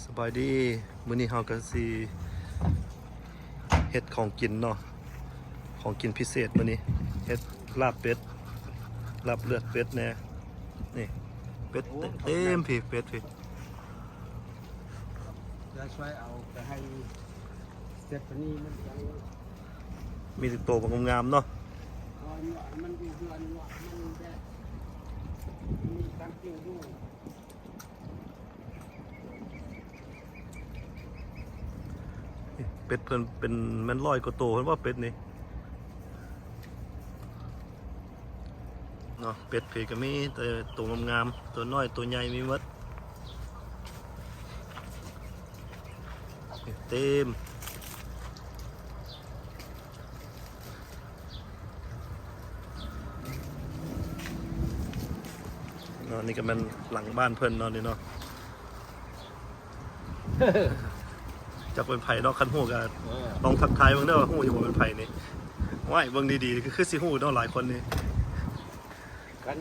ສະບາຍດີ ມື້ນີ້ເຮົາກໍຊິເຮັດຂອງກິນເນາະ ຂອງກິນພິເສດມື້ນີ້ ເຮັດລາບເປັດ ລາບເລືອດເປັດແດ່ ນີ້ ເປັດເຕັມພີ້ ເປັດພີ້ ແລ້ວຊ່ວຍເອົາໄປໃຫ້ເສດປານີມັນຍັງ ມີແຕ່ໂຕງາມໆເນາະ ມັນຢູ່ເຮືອນມັນແບບມີການກິນຢູ່. ເປັດເພິ່ນເປັນແມ່ນຮ້ອຍກວ່າໂຕເພິ່ນວ່າເປັດນີ້ເນາະ ເປັດເພິ່ນກໍມີແຕ່ໂຕງາມໆ ໂຕນ້ອຍໂຕໃຫຍ່ມີໝົດ ເຕັມ. ເນາະ ນີ້ກໍແມ່ນຫຼັງບ້ານເພິ່ນເນາະ ນີ້ເນາະ ຈັກເປັນໃຜເນາະ ຄັນຮູ້ກໍ ເອີ ລອງທັກທາຍເບິ່ງເດີວ່າຮູ້ຢູ່ບໍ່ເປັນໃຜນີ້ ວ້າຍ ເບິ່ງດີໆ ຄື ຄືຊິຮູ້ເນາະ ຫຼາຍຄົນນີ້ ຄັນ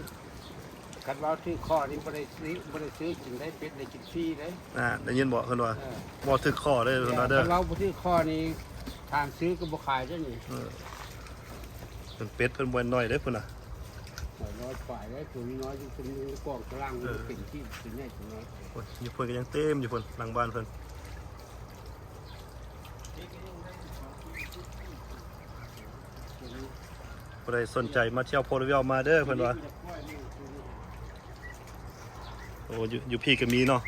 ຄັນເວົ້າຖືກຂໍ້ນີ້ບໍ່ໄດ້ຊື້ ບໍ່ໄດ້ຊື້ກິນໄດ້ ເປັດໄດ້ກິນຟຣີເດ້ ອ່າ ໄດ້ຍິນບໍ່ເພິ່ນວ່າ ເອີ ເວົ້າຖືກຂໍ້ເດ້ເພິ່ນວ່າເດີ ຄັນເວົ້າບໍ່ຖືກຂໍ້ນີ້ ຖາມຊື້ກໍບໍ່ຂາຍເດ້ນີ້ ເອີ ເປັນເປັດເພິ່ນບໍ່ນ້ອຍເດ້ພຸ້ນນະ ນ້ອຍໆປາຍເດ້ ຕົວນ້ອຍຢູ່ ຕົວໜຶ່ງກອງຕາລາງ ເອີ ເປັນທີ່ເປັນໃຫຍ່ຕົວນ້ອຍ ໂອ້ຍ ຢູ່ເພິ່ນກໍຍັງເຕັມຢູ່ພຸ້ນ ຫຼັງບ້ານເພິ່ນ. ຜູ້ໃດສົນໃຈມາທ່ຽວໂພລາເວລມາເດີເພິ່ນວ່າ ໂອ້ ຢູ່ ຢູ່ພີ້ກໍມີເນາະ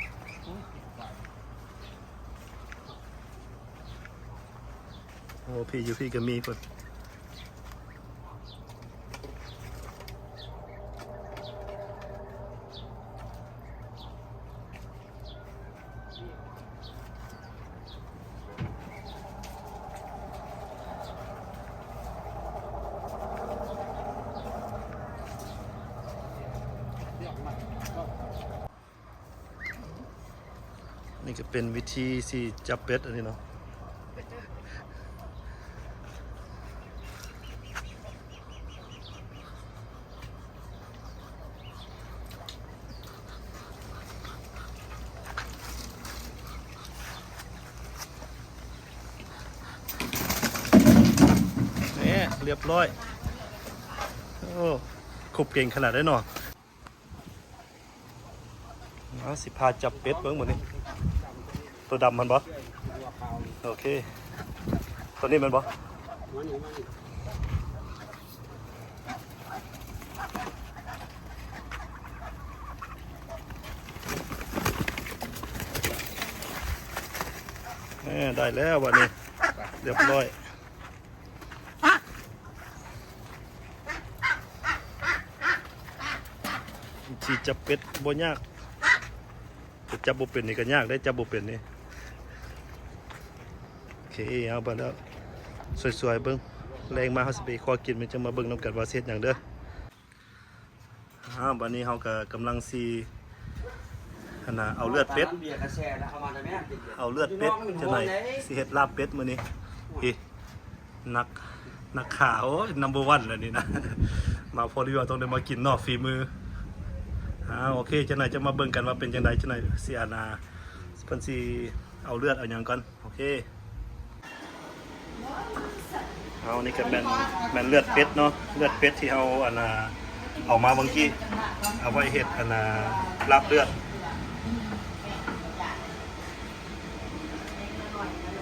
ໂອ້ ພີ້ ຢູ່ພີ້ກໍມີພຸ້ນ. ນີ້ກໍເປັນວິທີຊິຈັບເປັດອັນນີ້ເນາະ. ນີ້ ລຽບຮ້ອຍ. ໂອ້ ຄົບເກັ່ງຂະໜາດເດ້ເນາະ. ເອົາ ຊິພາຈັບເປັດເບິ່ງມື້ນີ້ ໂຕດຳຫັ້ນບໍ່? ໂອເຄ ໂຕນີ້ແມ່ນບໍ່? ແມ່ ໄດ້ແລ້ວບັດນີ້ ລຽບຮ້ອຍ. ວິທີຈັບເປັດບໍ່ຍາກ ແຕ່ຈັບບໍ່ເປັນນີ້ກໍຍາກເດ້ ຈັບບໍ່ເປັນນີ້. ໂອເຄ ເອົາໄປແລ້ວ ສວຍໆເບິ່ງ ແລງມາເຮົາຊິໄປຄົວກິນ ມັນຈະມາເບິ່ງນຳກັນວ່າຊິເຮັດຫຍັງເດີ. ອ້າວ ບັດນີ້ເຮົາກໍກຳລັງຊິ ອັນນ່າ ເອົາເລືອດເປັດ ເອົາເລືອດເປັດ ຈັ່ງໃດຊິເຮັດລາບເປັດມື້ນີ້. ນີ້ ນັກ ນັກຂ້າ ໂອ້ຍ ນຳເບີວັນແລ້ວນີ້ນະ ມາພໍດີວ່າຕ້ອງໄດ້ມາກິນເນາະ ຝີມື. ອ່າ ໂອເຄ ຈັ່ງໃດຈະມາເບິ່ງກັນວ່າເປັນຈັ່ງໃດ ຈັ່ງໃດຊິ ອັນນ່າ ເພິ່ນຊິເອົາເລືອດເອົາຫຍັງກ່ອນ. ໂອເຄ ເອົາ ນີ້ກໍແມ່ນ ແມ່ນເລືອດເປັດເນາະ ເລືອດເປັດທີ່ເຮົາ ອັນນ່າ ເອົາມາເມື່ອກີ້ ເອົາໄວ້ເຮັດ ອັນນ່າ ລາບເລືອດ.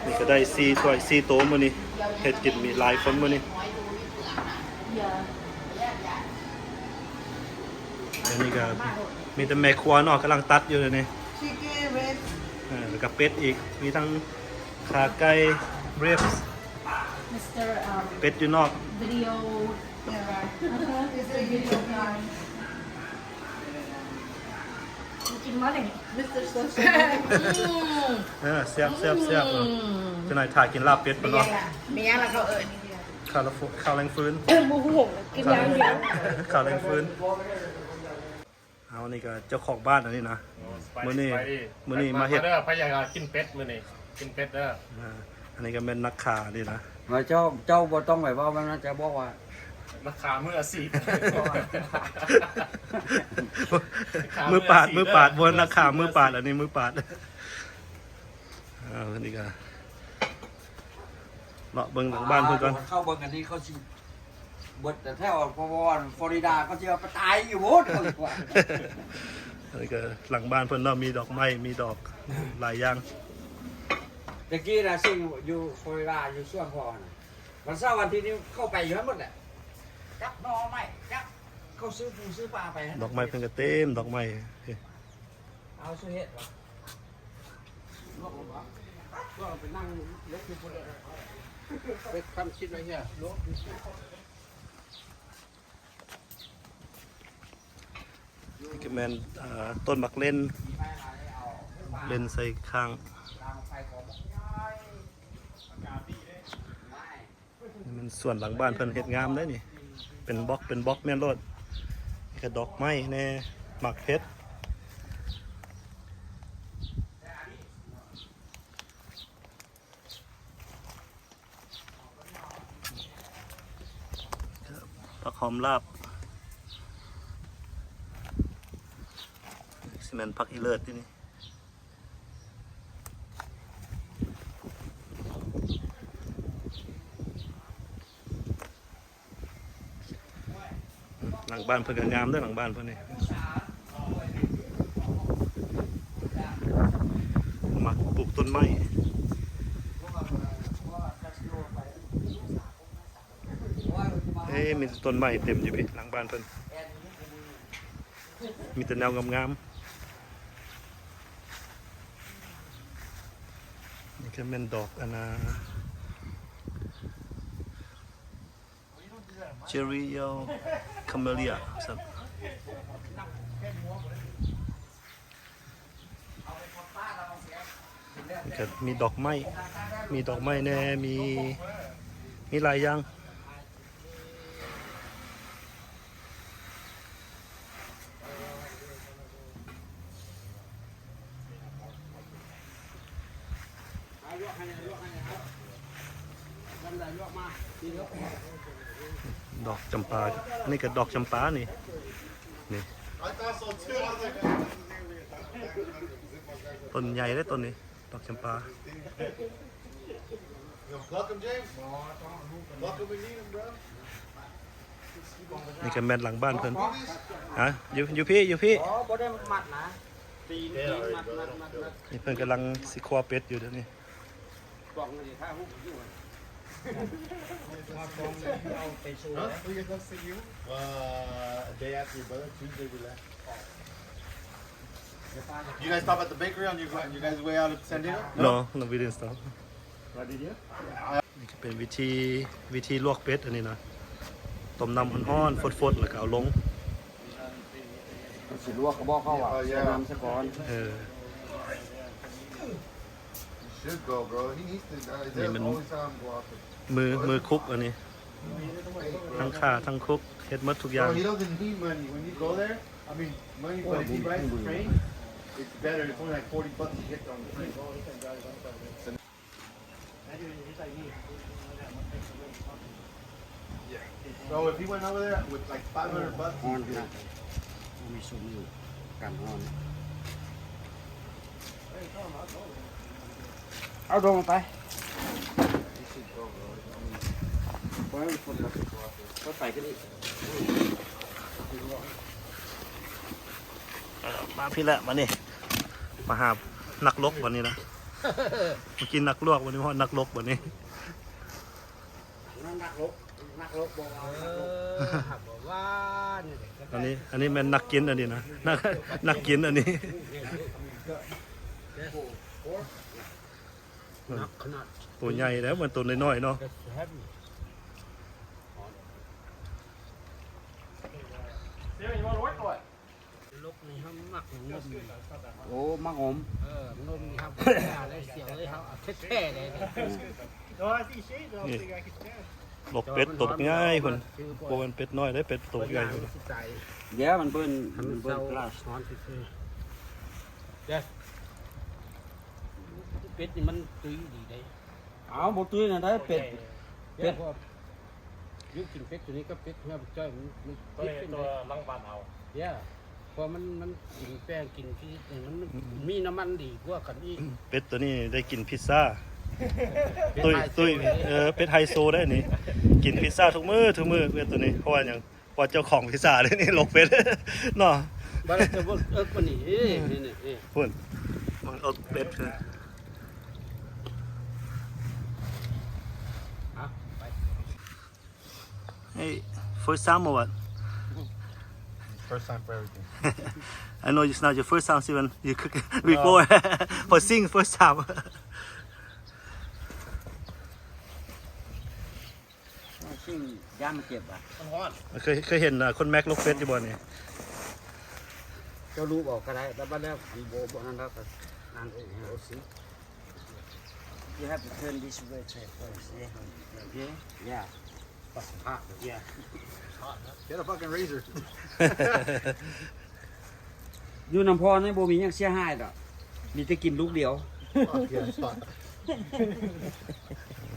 ນີ້ກໍໄດ້ສີ່ຖ້ວຍ ສີ່ໂຕມື້ນີ້ ເຮັດກິນມີຫຼາຍຄົນມື້ນີ້. ອັນນີ້ກໍມີແຕ່ແມ່ຄົວເນາະ ກຳລັງຕັດຢູ່ດຽວນີ້. ເອີ ແລ້ວກໍເປັດອີກ ມີທັງຂາໄກ່ ribs, ເປັດຢູ່ນອກ. ກິນມາເລີຍ ມິສເຕີ ໂຊຊຽລ. ເອີ ແຊບໆໆ ເນາະ. ອືມ ຈັ່ງໃດຖ້າກິນລາບເປັດພຸ້ນເນາະ. ແມ່ນຫຍັງລະ ແມ່ນຫຍັງລະເຂົາເອີ້ນ ຂ້າວລະ ຂ້າວແລງຟືນ ບໍ່ຮູ້ ກິນຢ່າງດຽວ ຂ້າວແລງຟືນ. ເອົາ ນີ້ກໍເຈົ້າຂອງບ້ານອັນນີ້ນະ. ໂອ້ ສະບາຍດີ ມື້ນີ້ ສະບາຍດີ ມື້ນີ້ມາເຮັດ ມາເດີ ໃຜຢາກກິນເປັດມື້ນີ້ ກິນເປັດເດີ. ອ່າ ອັນນີ້ກໍແມ່ນນັກຂ້ານີ້ນະ. ວ່າເຈົ້າ ເຈົ້າບໍ່ຕ້ອງໄປເວົ້າມັນນະ ເຈົ້າບອກວ່າ ນັກຂ້າມືອາຊີບ ມືປາດ ມືປາດ ບໍ່ແມ່ນນັກຂ້າມືປາດ ອັນນີ້ມືປາດ. ອ່າ ອັນນີ້ກໍເລາະເບິ່ງຫຼັງບ້ານເພິ່ນກ່ອນ. ເຂົ້າເບິ່ງອັນນີ້ເຂົາຊິເບິດແລ້ວ ເພາະວ່າຟລໍຣິດາເຂົາຊິວ່າໄປຕາຍຢູ່ພຸ້ນ. ອັນນີ້ກໍຫຼັງບ້ານເພິ່ນເນາະ ມີດອກໄມ້ ມີດອກຫຼາຍຢ່າງ. ແຕ່ກີ້ນະ ຊິງຢູ່ຟລໍຣິດາ ຢູ່ສວນພໍ່ຫັ້ນນະ ວັນເສົາວັນອາທິດນີ້ເຂົາໄປຢູ່ຫັ້ນໝົດແຫຼະ ຈັບໜໍ່ໄມ້ ຈັບ ເຂົາຊື້ປູຊື້ປາໄປ. ດອກໄມ້ເພິ່ນກໍເຕັມ ດອກໄມ້. ເອົາສຸເຮັດວະ ລວກລົງມາ ລວກລົງໄປນັ່ງເລັກຢູ່ພຸ້ນເລີຍ ເປັນຄຳຄິດໄວ້ເຮີຍ ລວກຢູ່. ນີ້ກໍແມ່ນ ເອີ ຕົ້ນໝາກເລັ່ນ ໝາກເລັ່ນໃສ່ຂ້າງ. ນີ້ແມ່ນສວນຫຼັງບ້ານເພິ່ນ ເຮັດງາມເດ້ນີ້ ເປັນບລັອກເປັນບລັອກແມ່ນໂລດ. ນີ້ກໍດອກໄມ້ແດ່ ໝາກເຜັດ. ຜັກຫອມລາບ ຊິແມ່ນຜັກອີເລີດຕິນີ້. ຫຼັງບ້ານເພິ່ນກໍງາມເດີ້ ຫຼັງບ້ານເພິ່ນນີ້ ມັກປູກຕົ້ນໄມ້. ເອີ ມີແຕ່ຕົ້ນໄມ້ເຕັມຢູ່ພີ້ ຫຼັງບ້ານເພິ່ນ ມີແຕ່ແນວງາມໆ. ນີ້ກໍແມ່ນດອກອັນນ່າ Cherry Camellia ຊັ້ນ. ກໍມີດອກໄມ້ ມີດອກໄມ້ແດ່ ມີ ມີຫຼາຍຢ່າງ. ດອກຈຳປາ ອັນນີ້ກໍດອກຈຳປານີ້ ນີ້ ຕົ້ນໃຫຍ່ເດ້ຕົ້ນນີ້ ດອກຈຳປາ. ນີ້ກໍແມ່ນຫຼັງບ້ານເພິ່ນ ຮະ ຢູ່ ຢູ່ພີ້ ຢູ່ພີ້. ບໍ່ ບໍ່ໄດ້ມັດນະ ຕີນ ຕີນມັດ ມັດ ມັດ ມັດ. ນີ້ເພິ່ນກຳລັງຊິຄົວເປັດຢູ່ດຽວນີ້. ນີ້ກໍເປັນວິທີ ວິທີລວກເປັດອັນນີ້ນະ ຕົ້ມນ້ຳຮ້ອນໆ ຟົດໆ ແລ້ວກໍເອົາລົງ. ຊິລວກກໍບອກເຂົາວ່າ ເອີ ໃສ່ນ້ຳຊະກ່ອນ ເອີ. ນີ້ມັນມື ມືຄຸກອັນນີ້ ທັງຂ້າທັງຄຸກ ເຮັດໝົດທຸກຢ່າງ. So if he went over there with like five hundred bucks, ຮ້ອນຂະໜາດ ມີຊຸມຢູ່ ກັນຮ້ອນ. ເອົາລົງໄປ ເອົາໄປຂຶ້ນອີກ. ເອີ ມາພີ້ແຫຼະ ມານີ້ ມາຫານັກລົກບັດນີ້ນະ. ເມື່ອກີ້ນັກລວກ ບັດນີ້ຮອດນັກລົກບັດນີ້. ນັ້ນນັກລົກ ນັກລົກບໍ່ວ່າ ເອີ ນັກລົກ ບໍ່ວ່ານີ້ແຫຼະ. ອັນນີ້ ອັນນີ້ແມ່ນນັກກິນອັນນີ້ນະ ນັກ ນັກກິນອັນນີ້. ໂອ້ ໜັກຂະໜາດ ໂຕໃຫຍ່ແລ້ວ ມັນໂຕນ້ອຍໆເນາະ. ລົກນີ້ເຮົາມັກງົມ. ໂອ້ ມັກງົມ. ເອີ ງົມນີ້ເຮົາກໍຢ່າໄດ້ສຽວເລີຍ ເຮົາເອົາແທ້ໆເລີຍ. ນີ້ ລົກເປັດໂຕບັກໃຫຍ່ພຸ້ນ ບໍ່ແມ່ນເປັດນ້ອຍເດ້ ເປັດໂຕໃຫຍ່ພຸ້ນ. ຢ່າ ມັນເບິ່ນ ມັນເບິ່ນກລາສ. ເປັດນີ້ມັນຕຸ້ຍດີເດ້. ເອົາ ບໍ່ຕຸ້ຍນະໄດ້ເປັດ ເປັດ. ຢູ່ກິນເປັດຕົວນີ້ກັບເປັດເຮືອບັກຈ້ອຍ ມັນ ມັນຕິດກັນເດ້. ຫຼັງບ້ານເຮົາ ເຢ. ວ່າມັນ ມັນກິນແປ້ງກິນທີ່ນີ້ ມັນ ມັນ ອືມ ມີນ້ຳມັນດີກວ່າກັນອີກ. ເປັດໂຕນີ້ໄດ້ກິນພິດຊາ. ເປັດ ຕຸ້ຍ ໄຮໂຊ ຕຸ້ຍ ເອີ ເປັດໄຮໂຊໄດ໋ນີ້ ກິນພິດຊາທຸກມື້ ທຸກມື້ເປັດໂຕນີ້. ເພາະວ່າຫຍັງ? ເພາະເຈົ້າຂອງພິດຊາເດນີ້ ລົກເປັດເນາະ. ບໍ່ໄດ້ ຈະບໍ່ເອິກປານນີ້ ເອີ ນີ້ ນີ້ ນີ້ ພຸ້ນ ມັນເອິກເປັດ. ເອົາ ໄປ. Hey, first time or what? First time for everything. I know it's not your first time, Steven. You cook before. No. For sing, first time. ຊິງ ຢ້ານມັນເຈັບຫວາ? ມັນຮ້ອນ. ເຄີຍ ເຄີຍເຫັນ ເອີ ຄົນແມັກລົກເປັດຢູ່ບໍ່ນີ້? ເຈົ້າລູບອອກກໍໄດ້ ແລ້ວບັດແລ້ວ ອັນໂບ ໂບນັ້ນ ແລ້ວກໍອັນເອີ ເອົາຊິ. You have to turn this way, check first, yeah. Okay? Yeah. That's hot, yeah. Get a fucking razor. ຢູ່ນຳພໍ່ນີ້ບໍ່ມີຫຍັງເສຍຫາຍດອກ ມີແຕ່ກິນລູກດຽວ. Fuck yeah, it's hot.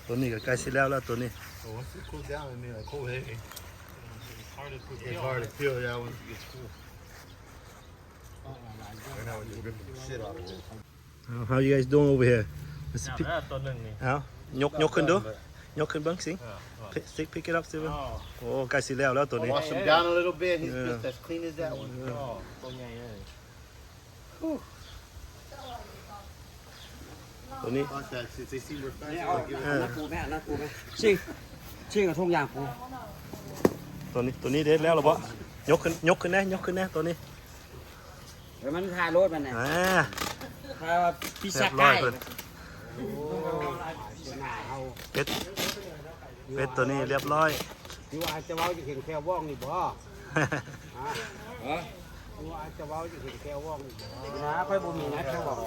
ໂຕນີ້ກໍໃກ້ຊິແລ້ວແລ້ວໂຕນີ້. Oh, once it cools down, I mean, like, cool, hey. It's hard to peel. It's hard to peel, yeah, once it gets cool. Right now, we're just ripping the shit off of it. Uh, how you guys doing over here? ເອົາ ໂຕໜຶ່ງນີ້ ເອົາ ຍົກ ຍົກຂຶ້ນດູ ຍົກຂຶ້ນເບິ່ງຊິ. ເອີ Pick, pick it up, Steven. ອໍ ໂອ້ ໃກ້ຊິແລ້ວແລ້ວໂຕນີ້. Wash him down a little bit. He's just as clean as that one. ເອີ ອໍ ໂຕໃຫຍ່ເລີຍ. ໂຕນີ້ Contact, since they seem refreshed, ເອີ I'll give it ເອີ ອັນນັ້ນປູແມ່ ອັນນັ້ນປູແມ່ ຊິງ ຊິງເອົາຖົງຢາງປູ. ໂຕນີ້ ໂຕນີ້ເດັດແລ້ວລະບໍ່? ຍົກຂຶ້ນ ຍົກຂຶ້ນແດ່ ຍົກຂຶ້ນແດ່ໂຕນີ້. ເອີ ມັນທາໂລດມັນນະ ອ່າ ທາວ່າພິຊາໄກ່. ຮຽບຮ້ອຍເພິ່ນ ໂອ້ ເປັດ ເປັດໂຕນີ້ຮຽບຮ້ອຍ. ຄືວ່າຈະເວົ້າຈະເຫັນແຄວວອງນີ້ບໍ່? ຮະ? ຄືວ່າຈະເວົ້າຈະເຫັນແຄວວອງນີ້ບໍ່? ນະ ຂ້ອຍບໍ່ມີນະແຄວວອງ.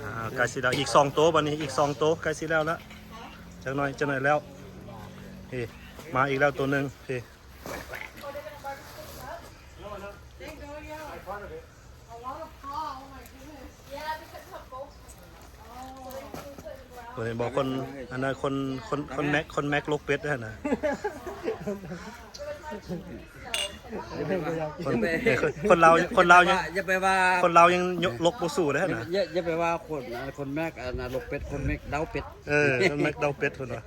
ອ່າ ໃກ້ຊິແລ້ວ ອີກສອງໂຕບັດນີ້ ອີກສອງໂຕໃກ້ຊິແລ້ວລະ ຈັກໜ້ອຍ ຈັກໜ້ອຍແລ້ວ. ເອີ ມາອີກແລ້ວໂຕໜຶ່ງ ເອີ. ເຫັນບໍ່ ຄົນ ອັນນັ້ນ ຄົນ ຄົນ ຄົນແມັກ ຄົນແມັກລົກເປັດຫັ້ນນະ. ຄົນ ຄົນລາວ ຄົນລາວຍັງ ຢ່າໄປວ່າ ຄົນລາວຍັງລົກບໍ່ສູ້ເດ້ຫັ້ນນະ. ຢ່າ ຢ່າໄປວ່າຄົນ ຄົນແມັກ ອັນນັ້ນ ລົກເປັດ ຄົນແມັກເດົາເປັດ. ເອີ ຄົນແມັກເດົາເປັດ ເພິ່ນວ່າ.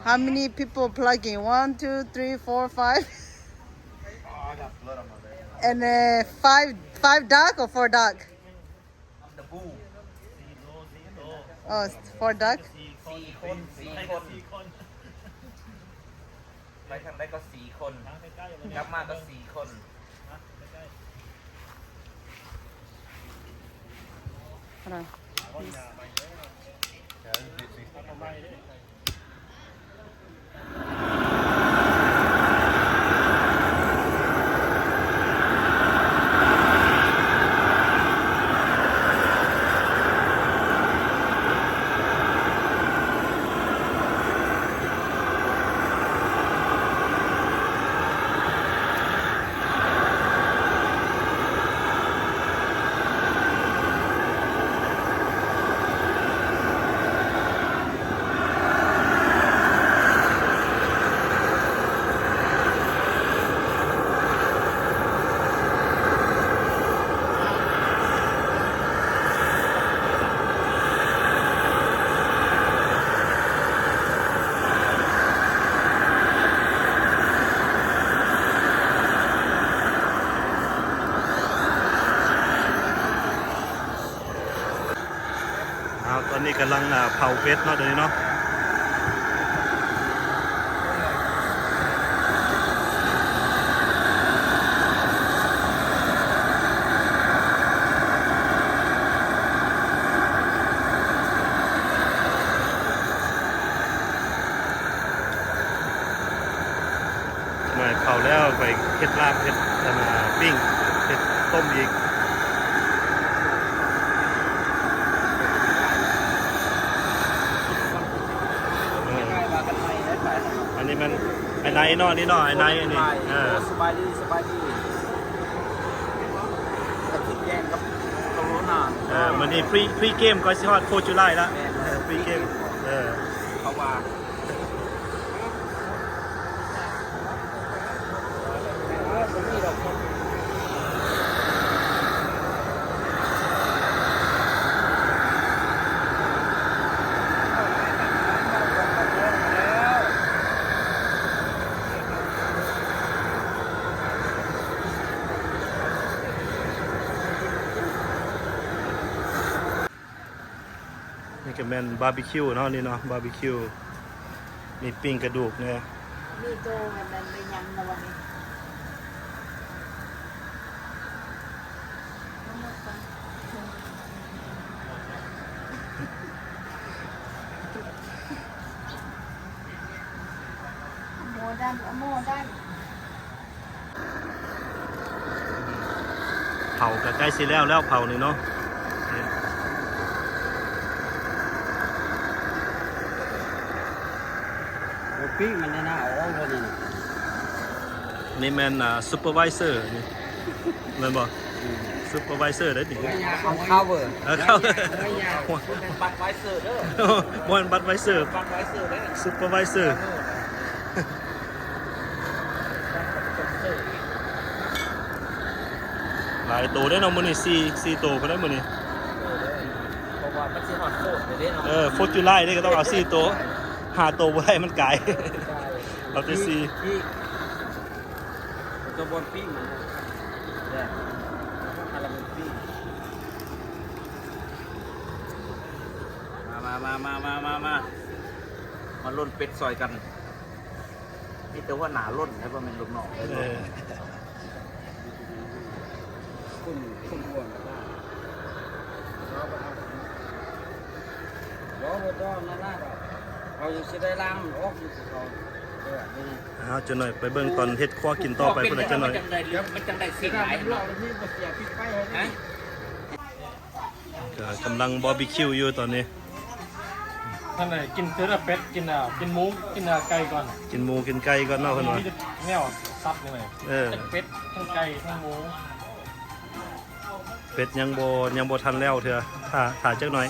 How many people plugging? One, two, three, four, five. And, uh, five, five duck or four duck? ອໍ four duck. ສີ່ຄົນ ສີ່ຄົນ ໄປທາງໃດກໍສີ່ຄົນ ກັບມາກໍສີ່ຄົນ. ອ້າວ ຕອນນີ້ກຳລັງ ອ່າ ເຜົາເປັດເນາະ ຕອນນີ້ເນາະ. ໜ້ອຍເຜົາແລ້ວ ໄປເຮັດລາບ ເຮັດ ອັນນ່າ ປີ້ງ ເຮັດຕົ້ມອີກ. ອັນນີ້ແມ່ນໄອ້ໄນເນາະ ນີ້ເນາະ ໄອ້ໄນ ອັນນີ້ ເອີ ສະບາຍດີ ສະບາຍດີ. ອັນນີ້ pre pre game ກ່ອນຊິຮອດ Fourth July ລະ ແມ່ນ pre game ເອີ ເພາະວ່າ ນີ້ກໍແມ່ນບາບີຄິວເນາະ ນີ້ເນາະ ບາບີຄິວ ມີປີ້ງກະດູກແດ່ ມີໂຕແມ່ນໄດ້ຍັງລະວະນີ້ ໂມດັນ ໂມດັນ. ເຜົາກໍໃກ້ຊິແລ້ວແລ້ວ ເຜົານີ້ເນາະ ໂອ້ ປີ້ງມັນແນ່ນະ ເອົາອອກໂລດນີ້ນະ ນີ້ແມ່ນ ອ່າ ຊຸບເປີໄວເຊີນີ້ ແມ່ນບໍ່? ອືມ ຊຸບເປີໄວເຊີເດ້ນີ້ ເອົາເຂົ້າເວີ ເອົາເຂົ້າ ບໍ່ແມ່ນບັດໄວເຊີເດີ ບໍ່ແມ່ນບັດໄວເຊີ ບັດໄວເຊີເດ້ ຊຸບເປີໄວເຊີ. ຫຼາຍໂຕເດ້ເນາະມື້ນີ້ ສີ່ ສີ່ໂຕພຸ້ນເດ້ມື້ນີ້ ເພາະວ່າມັນຊິຮອດ Fourth ເດ້ເນາະ ເອີ Fourth July ເດ້ ກໍຕ້ອງເອົາສີ່ໂຕ ຫ້າໂຕບໍ່ໄດ້ ມັນກາຍ ເອົາແຕ່ສີ່ ຕົວບ່ອນປີ້ງມັນ ແບບ ຄາລາເມວປີ້ງ ມາ ມາ ມາ ມາ ມາ ມາ ມາ ມາລົນເປັດຊ່ອຍກັນ. ມີແຕ່ຫົວໜ້າລົນ ແລ້ວບໍ່ແມ່ນລູກນ້ອງ ເອີ ຄົນ ຄົນອ້ວນ ບໍ່ ບໍ່ຕ້ອງນັ້ນນະ ເຂົາຊິໄດ້ລ້າງອອກຢູ່ ເຂົາເອີ ນີ້ ອ້າວ ຈັກໜ້ອຍໄປເບິ່ງຕອນເຮັດຄົວກິນຕໍ່ໄປພຸ້ນນະ ຈັກໜ້ອຍ ມັນຈັ່ງໄດ້ ມັນຈັ່ງໄດ້ສິ່ງຫຼາຍເນາະ ມີບໍ່ເສຍປິດໄຟໃຫ້ ຮະ? ກໍກຳລັງບາບີຄິວຢູ່ຕອນນີ້ ທ່ານໄດ້ກິນເທື່ອລະເປັດ ກິນ ກິນໝູ ກິນໄກ່ກ່ອນ ກິນໝູກິນໄກ່ກ່ອນເນາະ ເພິ່ນວ່າ ມີແນວສັດນີ້ແຫຼະ ເອີ ທັງເປັດ ທັງໄກ່ ທັງໝູ ເປັດຍັງບໍ່ ຍັງບໍ່ທັນແລ້ວເທື່ອ ຖ້າ ຖ້າຈັກໜ້ອຍ.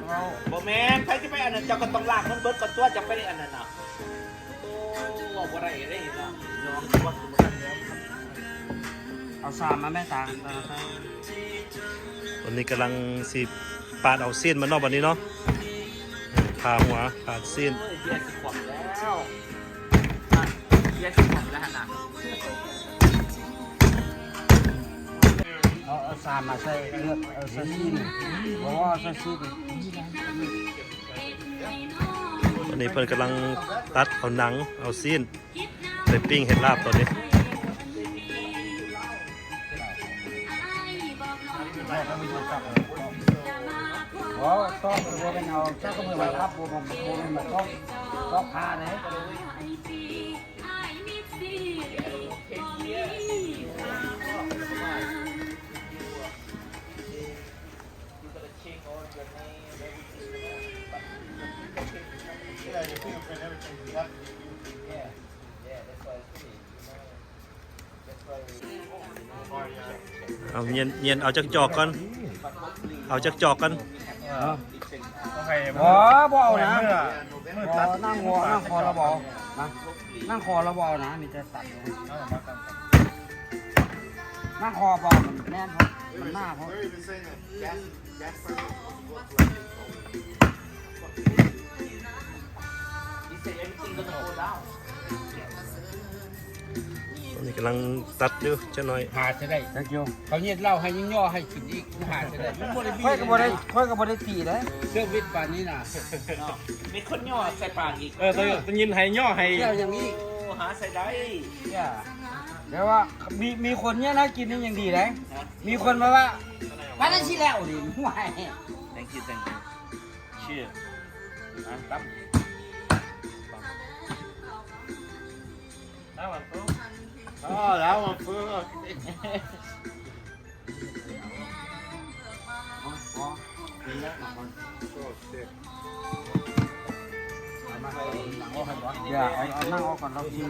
ເນາະ ບໍ່ແມ່ນ ໃຜຊິໄປອັນນັ້ນ ເຈົ້າກໍຕ້ອງລ້າງມັນເບິດກ່ອນຕົວະ ຈະໄປອັນນັ້ນນະ ໂອ້ ເວົ້າບໍ່ໄດ້ເດ້ເນາະ ເອົາຊາມມາແມ່ຕາງ ຕາງ ຕາງ ຕອນນີ້ກຳລັງຊິປາດເອົາຊີ້ນມັນເນາະ ບັດນີ້ເນາະ ຜ່າຫົວ ປາດຊີ້ນ ໂອ້ຍ ເບຍຊິຂວບແລ້ວ ເບຍຊິຂວບແລ້ວຫັ້ນນະ ເອົາ ເອົາຊາມມາໃສ່ເລືອດ ເອົາໃສ່ຊີ້ນ ບໍ່ ເອົາໃສ່ຊີ້ນ ອັນນີ້ເພິ່ນກຳລັງຕັດເອົາໜັງ ເອົາຊີ້ນ ໄປປີ້ງເຮັດລາບຕອນນີ້ ບໍ່ ຕ້ອງ ບໍ່ແມ່ນເອົາ ເຈົ້າກໍບໍ່ໄດ້ຮັບ ບໍ່ ບໍ່ ບໍ່ແມ່ນມາຕ້ອງ ຕ້ອງຜ່າເດ້. Yeah, that's why it's pretty, you know. ເອົາ ເຢັນ ເຢັນ ເອົາຈັກຈອກກ່ອນ ເອົາຈັກຈອກກ່ອນ ບໍ່ ບໍ່ເອົານະ ບໍ່ ນັ່ງຫົວ ນັ່ງຄໍລະບໍ່ເອົານະ ນັ່ງຄໍລະບໍ່ເອົານະ ມີແຕ່ຕັດ ນັ່ງຄໍບໍ່ເອົາ ມັນແໜ້ນໂພດ ມັນໜາໂພດ. ຕອນນີ້ກຳລັງຕັດຢູ່ຈັກໜ້ອຍ ຫາຈະໄດ້ Thank you ເຂົາເຮັດເຫຼົ້າໃຫ້ຍັງຍໍໃຫ້ກິນອີກ ຫາຈະໄດ້ ມັນບໍ່ໄດ້ບີບ ຂ້ອຍກໍບໍ່ໄດ້ ຂ້ອຍກໍບໍ່ໄດ້ຕີເດ້ ເຊີວິດປານນີ້ນະ ເນາະ ມີຄົນຍໍໃສ່ປາກອີກ ເອີ ໄດ້ຍິນໃຫ້ຍໍໃຫ້ ແລ້ວຫຍັງອີກ ໂອ້ ຫາໃສ່ໄດ້ ແຕ່ວ່າມີ ມີຄົນເຮັດໃຫ້ກິນນີ້ຍັງດີເດ້ ຮະ ມີຄົນມາວ່າ ປານນັ້ນຊິແລ້ວນີ້ ໂອ້ຍ Thank you, thank you. Cheers. ອ່ະ ຕຳ That one full. Oh, that one full. ຢ່າ ເອົາ ເອົານັ່ງອອກກ່ອນ ເຮົາກິນ.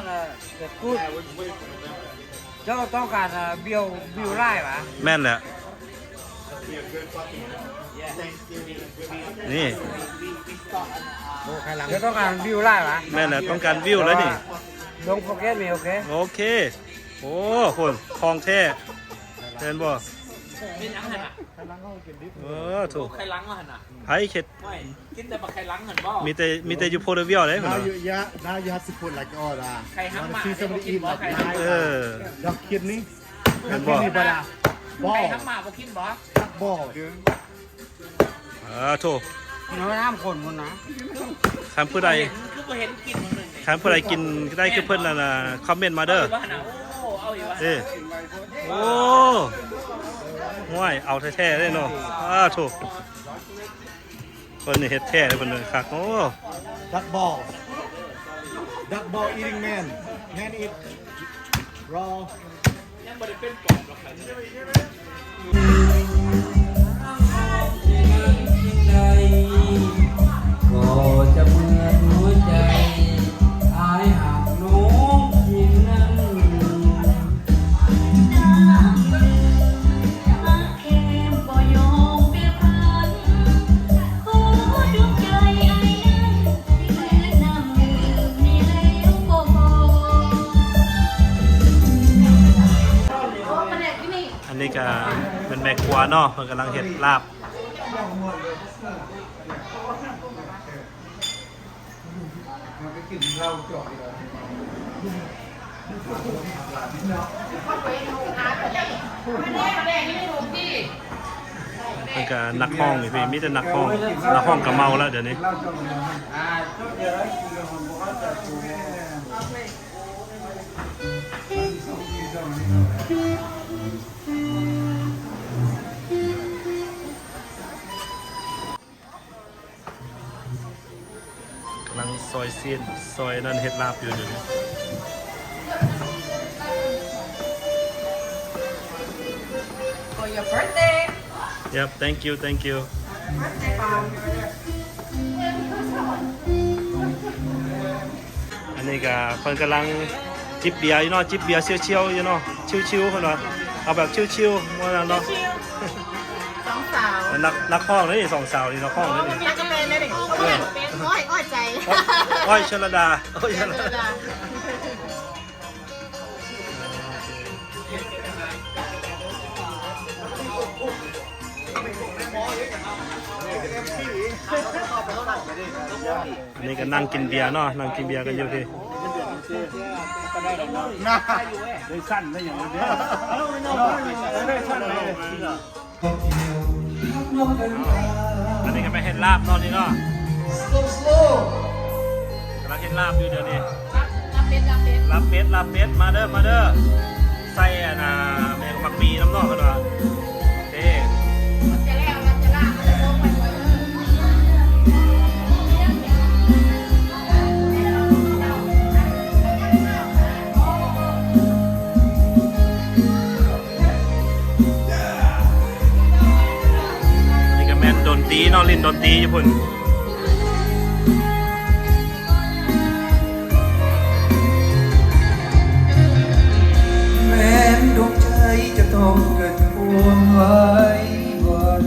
ອນເອີ ເຈົ້າຕ້ອງການ ເອີ ວິວ ວິວຫຼາຍຫວາ? ແມ່ນແຫຼະ ນີ້ ໂອ້ ໄຄຫຼັງ ເຈົ້າຕ້ອງການວິວຫຼາຍຫວາ? ແມ່ນແຫຼະ ຕ້ອງການວິວແລ້ວນີ້ Don't forget me, okay? ໂອເຄ ໂອ້ ຄົນຂອງແທ້ ແມ່ນບໍ່? ເປັນຫຍັງຫັ້ນນະ? ເອີ ໂທ້ ໄຄຫຼັງວ່າຫັ້ນນະ ໃຜເຮັດ? ໂອ້ຍ ກິນແຕ່ບັກໄຄຫຼັງຫັ້ນບໍ່? ມີແຕ່ ມີແຕ່ຢູ່ໂພເລວຽວເດ້ Now you, yeah, now you have to put like all the ໄຄຫັງໝາ wanna see somebody eat like ເອີ duck kidney. ເຫັນບໍ່? ໄຄຫັງໝາບໍ່ກິນບໍ່? Duck ball. ເອີ ໂທ້ ເຮົາຫ້າມຄົນພຸ້ນນະ ຄັນຜູ້ໃດ ຄືບໍ່ເຫັນກິນມື້ໜຶ່ງນີ້ ຄັນຜູ້ໃດກິນໄດ້ຄືເພິ່ນນັ້ນນະ ຄອມເມັນມາເດີ ເອົາອີກວ່າ ເອີ ໂອ້ ຫ້ວຍ ເອົາແທ້ໆເດ້ເນາະ ອ້າ ໂທ້ ເພິ່ນນີ້ເຮັດແທ້ເດ້ ເພິ່ນເລີຍຄັກ ໂອ້ Duck ball. Duck ball eating man. Man eat raw. ຍັງບໍ່ໄດ້ເປັນປອບດອກໄຂ່ ກໍຈະເໝືອນຫົວໃຈ ອາຍຫາກນ້ອງເປັນນັ້ນ ແຄມບໍ່ຍອມແປພັນ ຂໍດວງໃຈອ້າຍນັ້ນ ຄືນ້ຳດື່ມນີ້ແລ້ວກໍພໍ. ອັນນີ້ກະແມ່ນແມ່ຄົວເນາະ ເພິ່ນກຳລັງເຮັດລາບ ເພິ່ນກະນັກຮ້ອງນີ້ພີ່ ມີແຕ່ນັກຮ້ອງ ນັກຮ້ອງກະເມົາແລ້ວດຽວນີ້. ກຳລັງຊອຍຊີ້ນ ຊອຍນັ້ນ ເຮັດລາບຢູ່ ດຽວນີ້. For your birthday. Yep, thank you, thank you. Birthday bun. ອັນນີ້ກໍເພິ່ນກຳລັງຈິບເບຍຢູ່ເນາະ ຈິບເບຍຊິວໆຢູ່ເນາະ ຊິວໆເພິ່ນວ່າ ເອົາແບບຊິວໆວ່າຊັ້ນເນາະ ຊິວໆ ສອງສາວ ນັກ ນັກຮ້ອງເດ້ນີ້ ສອງສາວນີ້ ນັກຮ້ອງເດ້ນີ້ ນັກກະແບນເດ້ນີ້ ເອີ ອ້ອຍ ອ້ອຍໃຈ ອ້ອຍ ອ້ອຍ ຊະລະດາ ອ້ອຍ ຊະລະດາ ອັນນີ້ກໍນັ່ງກິນເບຍເນາະ ນັ່ງກິນເບຍກັນຢູ່ພີ້ ໄດ້ສັ້ນໄດ້ຫຍັງເດ້ ໄດ້ສັ້ນໄດ້ ອັນນີ້ກໍແມ່ນເຮັດລາບເນາະນີ້ເນາະ ກຳລັງເຮັດລາບຢູ່ດຽວນີ້ ລາບເປັດ ລາບເປັດ ລາບເປັດ ມາເດີ ມາເດີ ໃສ່ອັນນ່າ ແມ່ນໝາກປີນຳເນາະ ເພິ່ນວ່າ ເດ້ ນີ້ກໍແມ່ນດົນຕີເນາະ ຫຼິ້ນດົນຕີຢູ່ພຸ້ນ ແມ່ນດວງໃຈຈະຕ້ອງເກີດຄວາມໄຫວຫວັ່ນ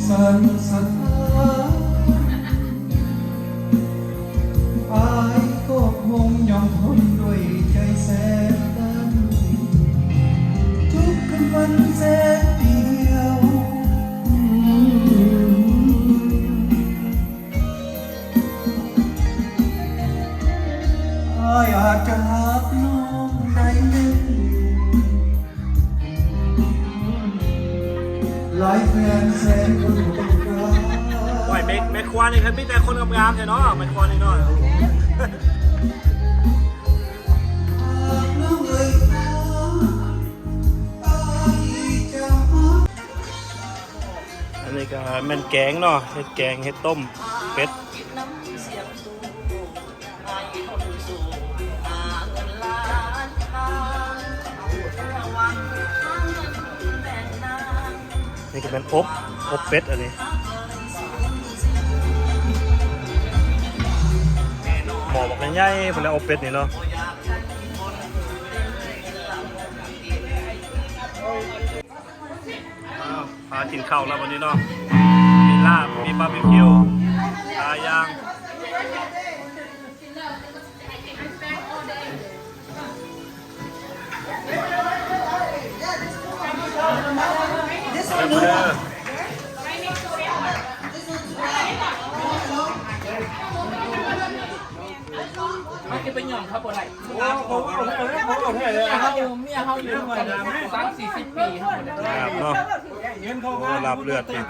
ສັ່ນສະທ້ານ ອາຍກໍຄົງຍອມທົນດ້ວຍໃຈແສນຕັນ ທຸກຄືນວັນແສນປ່ຽວ ອາຍອາດຈະຮັກນ້ອງໄດ້ແມ່ນ ຫຼາຍແສນແສນຄົນບໍ່ຕ້ອງການ ໂອ້ຍ ແມ່ ແມ່ຄົວນີ້ຄືມີແຕ່ຄົນງາມໆແທ້ເນາະ ແມ່ຄົວນີ້ເນາະ ອັນນີ້ກໍແມ່ນແກງເນາະ ເຮັດແກງ ເຮັດຕົ້ມເປັດ. ນີ້ກໍແມ່ນອົບ ອົບເປັດອັນນີ້ ໝໍ້ບັກໃຫຍ່ໆ ພຸ້ນແຫຼະ ອົບເປັດນີ້ເນາະ. ອ້າວ ພາກິນເຂົ້າແລ້ວບັດນີ້ເນາະ ມີລາບ ມີບາບີຄິວ ຫຼາຍຢ່າງ. This one, this one. ມັນຈະໄປຫຍ້ອນເຂົາບໍ່ໄດ້ ເມຍເຮົາຢູ່ ເມຍເຮົາຢູ່ສາມສີ່ສິບປີ ເຮົາບໍ່ໄດ້ ລາບເນາະ ໂອ້ ລາບເລືອດນີ້ ລ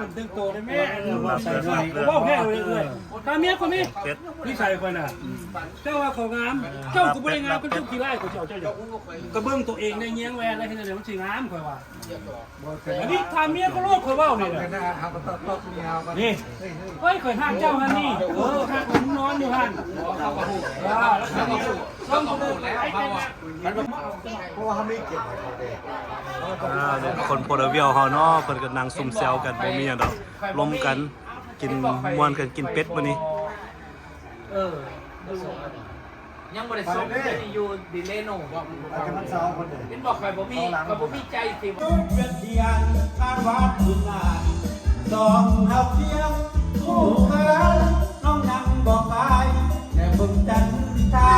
າບເລືອດ ລາບເລືອດ ຖ້າເມຍຂ້ອຍມີ ນິໄສຂ້ອຍນະ ເຈົ້າວ່າຂ້ອຍງາມ ເຈົ້າກໍບໍ່ໄດ້ງາມ ຄັນເຈົ້າຂີ້ຮ້າຍ ຂ້ອຍຊິເອົາເຈົ້າຢູ່ ກໍເບິ່ງຕົວເອງໄດ້ ແຍງແວ່ນແລ້ວ ເຮັດແນວໃດມັນຊິງາມ ຂ້ອຍວ່າ. ອັນນີ້ຖາມເມຍກໍໂລດ ຂ້ອຍເວົ້ານີ້ນະ ນີ້ ເຮີ້ຍ ຂ້ອຍຮັກເຈົ້າຫັ້ນນີ້ ເອີ ຮັກ ນອນຢູ່ຫັ້ນ ເພາະວ່າເຮົາມີກຽດໃຫ້ເຂົາເດ້ ອ່າ ຄົນໂພດາວຽວເຮົາເນາະ ເພິ່ນກໍນັ່ງຊຸມແຊວກັນ ບໍ່ມີຫຍັງດອກ ລົມກັນ ກິນມ່ວນກັນ ກິນເປັດມື້ນີ້ ເອີ. ຍັງບໍ່ໄດ້ສົ່ງເດ້ ຢູ່ດີເລໂນ ເຫັນບໍ່ ຂ້ອຍບໍ່ມີ ຂ້ອຍບໍ່ມີໃຈຊິ ເປັນທຽນ ຄາດວ່າຄືນານ ສອງເຮົາຄຽງຄູ່ເຄີຍ ນ້ອງຍັງບໍ່ຄາຍ ແຕ່ເບິ່ງຈັນທາ